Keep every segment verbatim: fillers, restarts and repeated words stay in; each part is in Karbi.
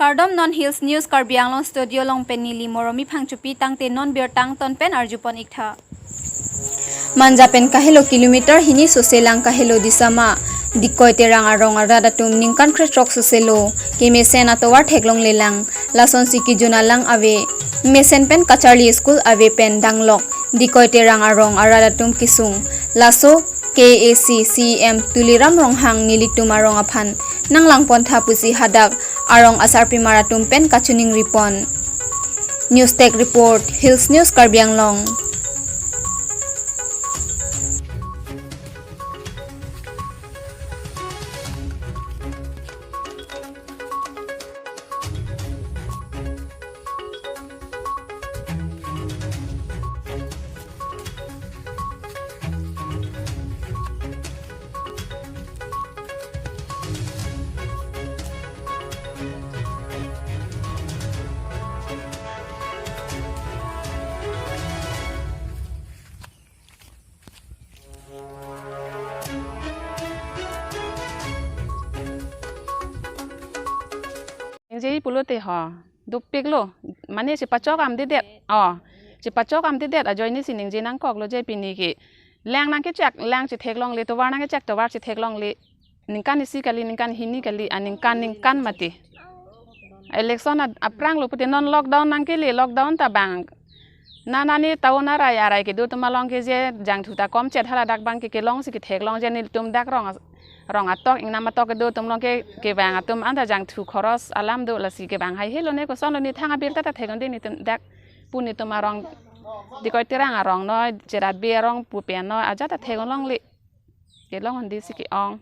Kardom, non Hills News Karbi Anglong studio along pen neli Moromi Phangchopi. Tangte non birta angton pen arjupon iktha. Manja pen kahelo kilometer hini Soselang kahelo Disama Dikoi Terang arong arat atum ningkan krethrok soselo kemesen atovar theklonglelang. Lasonsi kejun alang ave. Mesen pen kacharli school ave pen danglok Dikoi Terang arong arat atum kesung. Laso K A A C C E M Tuliram Ronghang nelitum arong aphan nanglangpontha pusi hadak arong asarpimar atum pen kachiningripon. News Tech Report, Hills News Karbi Anglong. Ningje pulote ho, dopiklo, mane chepachok amdedet, oh, chepachok amdedet ajoine si ningje nangkoklo je pini ke. Lang nangkechak, lang chetheklongle, tovar nangkechak, tovar chetheklongle. Ningkan isi kali, ningkan hini kali, aningkan ningkan mati. Election a-, aphranglo pute non lockdown nangkele, lockdown ta bang. Nanani town arai arai kedo atum along ke je jangthu ta komchet, haladak bang ke kelongsi ketheklong je nelitum dak rong as-, rong atok ingnam atok kedo atum along ke kevang atum anta jangthu khoros alam do, lasi kevang haihelo ne kosonlo ne thang abirta ta theklong de netum dak pu netum arong Dikoi Terang arong noi, Cheratbi arong pu pen noi, ajat ta theklongle. Kelong handi si ke-ong.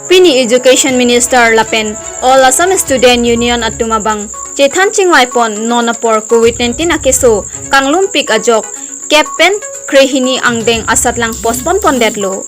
Pini Education Minister lapen All Assam Student Union atum abang chethan chingvaipon non apor covid nineteen akeso kanglumpik ajok kep pen krehini angdeng asatlang postpone pondetlo.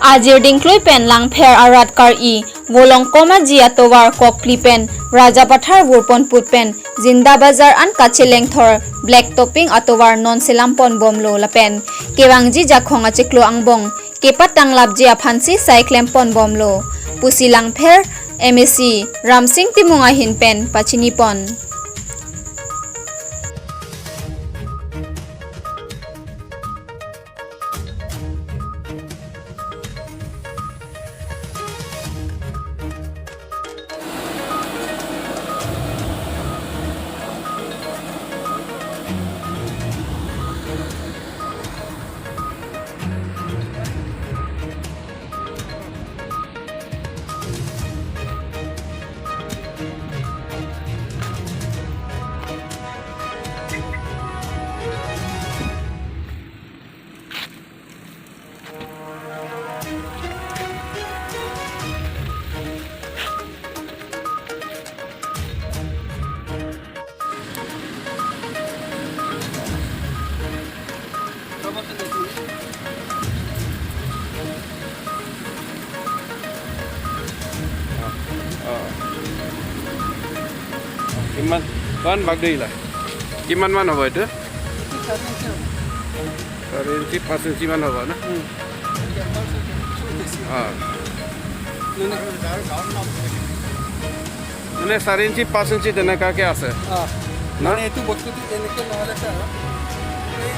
Ajir dingklui pen Langpher arat kar-i Volongkom Aji atovar kokpli pen Rajapathar vurpon put pen Jinda Bazar an kachelengthor black topping atovar non selampon bomlo lapen kevangji jakhong achiklo angbong kepatanglapji aphansi sai klempon bomlo pusi Langpher M A C Ramsing Timung ahin pen pachinipon. কিমান, কিমান ভাগ দিলা? কিমান মান হ'ব এইটো? চাৰি ইঞ্চি, পাঁচ ইঞ্চি মান হ'ব ন? অ। মানে চাৰি ইঞ্চি, পাঁচ ইঞ্চি তেনেকুৱাকে আছে। অ। ন? মানে এইটো বস্তুটো এনেকে নহ'লে ছাৰ, এই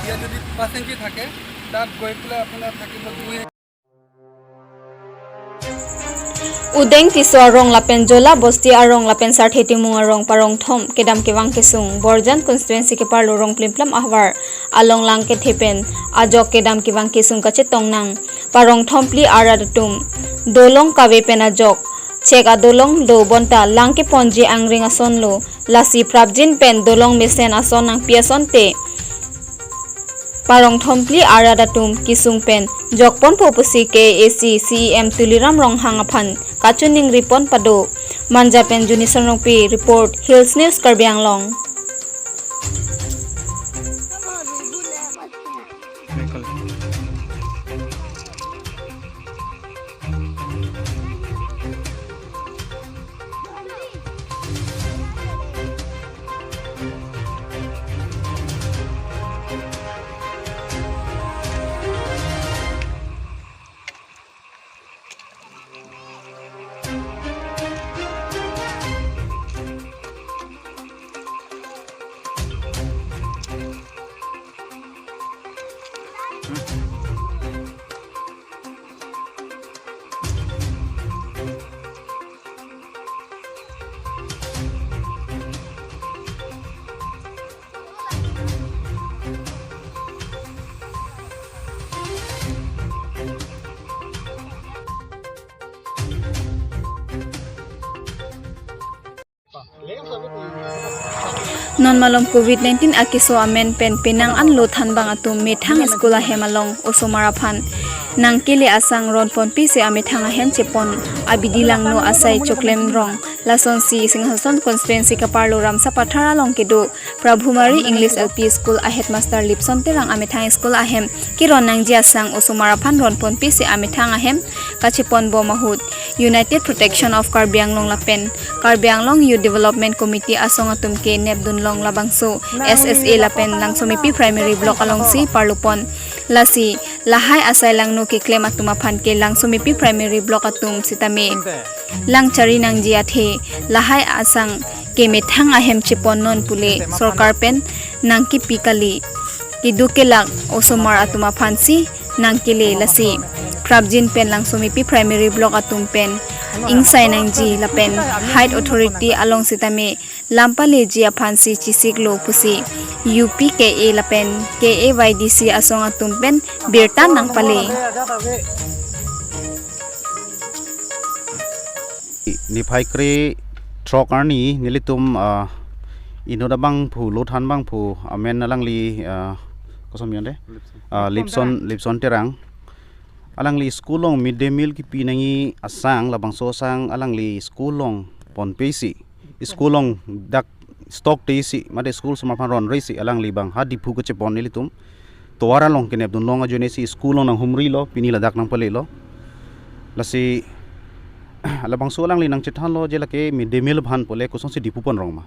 ইয়াত যদি পাঁচ ইঞ্চি থাকে, তাত গৈ পেলাই আপোনাৰ থাকিব দুই ইঞ্চি। Udeng Tisso arong lapen Jola Bosti arong lapen Sarthe Timung arong parong thom kedam kevang kesung Borjan constituency keparlo Rongplimplam ahavar along lang kethe pen ajok kedam kevang kesung kachetong nang parong thom phli arat atum dolong kave pen ajok chek adolong do bonta lang keponji angring asonlo. Lasi prapjin pen dolong mesen ason nangpi asonte parong thom phli arat atum kesung pen jokponpo pusi K A A C C E M Tuliram Ronghang aphan kachiningri pon pado. Manja pen Juni Sarnongpi report, Hills News Karbi Anglong. Non malom covid nineteen akeso amen pen penang an lo thanbang atum methang school ahem along osomar aphan nangkele asang ronponpisi amethang ahem chepon abidi langno asai choklem rong. Lasonsi Singhason constituency kaparlo Ramsapathar along kedo Prabhumari English L P School a headmaster Lipson Terang amethang school ahem keron nangji asang osomar aphan ronponpisi amethang ahem kacheponbom ahut United Protection of Karbi Anglong lapen Karbi Anglong Youth Development Committee asong atum kenepdunlong labangso S S A lapen Langsomipi Primary Block alongsi parlopon. Lasi lahai asai langno keklem atum aphan ke Langsomipi Primary Block atum sitame langchari nangji athe lahai asang kemethang ahem chepon non pule sorkar pen nangkipi kali. Keduk kelak osomar atum aphansi nangkele, lasi prapjin pen Langsomipi Primary Block atum pen ingsai nangji lapen height authority along sitame lam paleji aphansi chesiklo pusi U P K A lapen K A Y D C asong atum pen birta nangpale. Niphai kre throk arni nelitum, ah, inut abangphu, lo than abangphu amen alangli, ah, koson amen de? Lipson. Ah, Lipson, Lipson Terang. Alangli school along mid day meal kipi nangji asang, labangso asang alangli school along ponpesi, school along dak stock tesi, mate school osomar aphan ronresi alangli bang ha Diphu kechepon nelitum tovar along kenepdunlong ajoinesi school along nanghumrilo, pini ladak nangpalelo. Lasi labangso alangli nangchethanlo je lake mid day meal aphan pule kosonsi Diphu ponrong ma.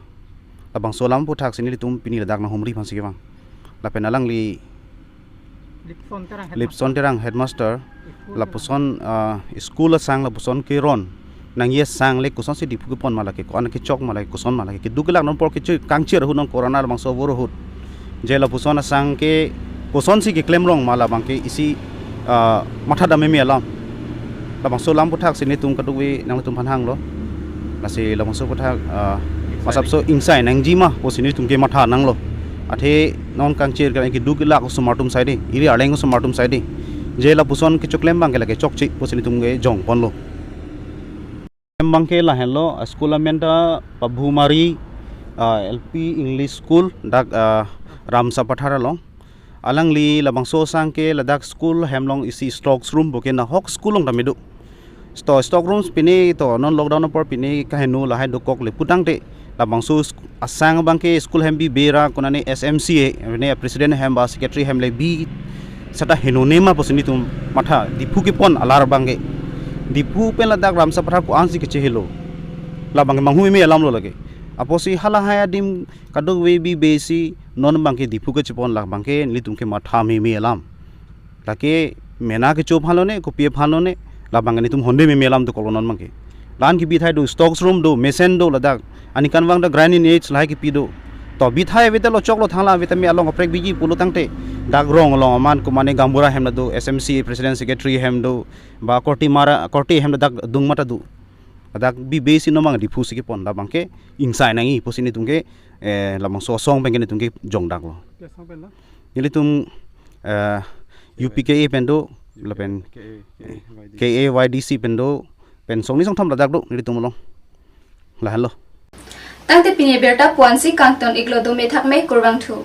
Labangso alam aphuthaksi nelitum pini ladak nanghumri aphansi kevang. Lapen alangli Lipson Terang headmaster. Lipson Terang headmaster. School lapuson, ah, school asang lapuson keron nangji asang le kosonsi Diphu kepon ma lake, ko-an kechok ma lake, koson ma lake, keduk kelak non apor kecho kangchir ahut non corona labangso abor ahut. Je lapuson asang ke kosonsi keklem rong ma labang ke isi, ah, matha dam meme alam. Labangso alam aphuthaksi nelitum kadokave nanglitum aphan hanglo. Lasi labangso aputhak, ah, masapso ingsai nangji ma pusi nelitum ke matha nanglo. Athe non kangchir ke keduk kelak osomar atum saide, iri arleng osomar atum saide, je lapuson kechoklem abang ke lake chokche pusi nelitum ke jongponlo. Abang ke lahenlo, ah, school amen ta Prabhumari, ah, L P English School, dak, ah, Ramsapathar along. Alangli labangso asang ke ladak school ahem along isi stock room bo ke nahok school along tame do. Sto-, stock rooms pine to non lockdown apor pine kaheno lahai dokok le putangte labangso sk-, asang abang ke school ahem bibe ra konane S M C A, ne president ahem ba secretary ahem le bi seta henone ma pusi nelitum matha, Diphu kepon alar abang ke. Diphu pen ladak Ramsapathar ko-ansi kechehelo. Labang ke manghu meme alam lo lake. Apotsi halahai adim kadokave bibesi non abang ke Diphu kechepon labang ke nelitum ke matha meme alam. Lake mena kecho aphan lone, kopi aphan lone, labang ke nelitum honde meme alam dokoklo non abang ke. La-an kebithai do, stocks room do, mesen do ladak. Aningkanvang ta grinding aids lahai kepi do. To bithai ave ta lo choklo thanglang ave tame along kaprek biji pulo tangte. Dak rong along aman komane gaonbura ahem ta do, S M C A president secretary ahem do, ba korte mara, korte ahem ta dak dung mata do. Ladak bibesi non abang Diphu si kepon labang ke ingsai nangji pusi nelitum ke, eh, labangso asong pen ke nelitum ke jongdaklo. Ke asong pen lo? Nelitum, eh, U P K A pen do, lapen K A, K A Y D C. K A Y D C pen do, pen songni songthom ladak do, nelitum along. Lahenlo. Tangte pini abirta pu-ansi kangton iklo, dome thakme, kurvangthu.